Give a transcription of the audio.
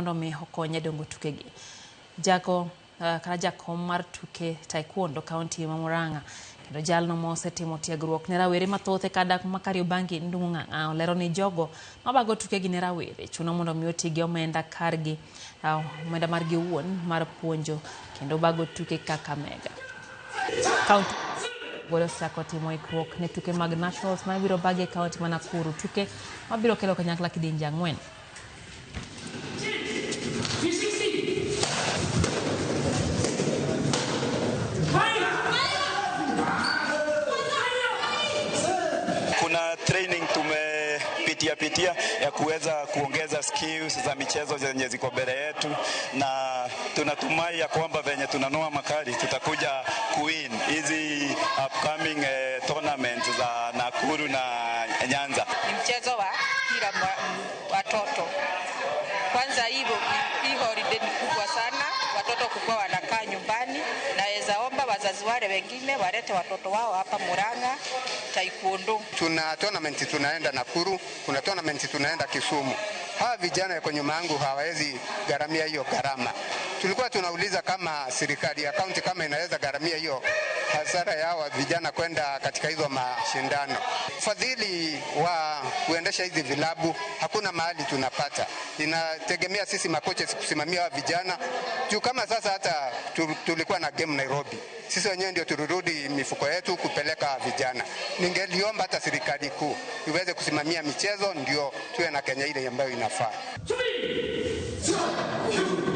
mondo mi okonye dongo tukegi. Jago kata jakom mar tuke taekwondo kaunti ma Murang'a kendo jalno mosetimo tiegruok ne rawere mathoth e kar dak ma Kariobangi Ndung'u Ng'ang'a olero ni jogo mabago tukegi ne rawere chuno mondo mi oti gi omenda kargi omenda margi owuon mar puonjo kendo bago tuke kaka mega. Kaunti godo osechako timo ikruok ne tuke mag nationals mabiro bagi e kaunti ma Nakuru, tuke mabiro kelo kanyakla kidienje 4. Kuna training tumepitia pitia ya kuweza kuongeza skills za michezo zenye ziko mbele yetu, na tunatumai ya kwamba venye tunanoa makali tutakuja kuwin hizi upcoming tournaments za Nakuru na Nyanza. Ni mchezo wa kila watoto. Kwanza hii holiday ni kubwa sana, watoto kukua wanakaa nyumbani. Naweza omba wazazi wale wengine walete watoto wao hapa Murang'a taekwondo. Tuna tournament tunaenda Nakuru, kuna tournament tunaenda Kisumu. Hawa vijana wako nyuma yangu hawawezi gharamia hiyo gharama. Tulikuwa tunauliza kama serikali ya kaunti kama inaweza gharamia hiyo hasara ya hawa vijana kwenda katika hizo mashindano. Fadhili wa kuendesha hizi vilabu hakuna mahali tunapata. Inategemea sisi makocha kusimamia hawa vijana. Juu kama sasa hata tulikuwa na game Nairobi, sisi wenyewe ndio tulirudi mifuko yetu kupeleka vijana. Ningeliomba hata serikali kuu iweze kusimamia michezo ndio tuwe na Kenya ile ambayo inafaa. 3, 2,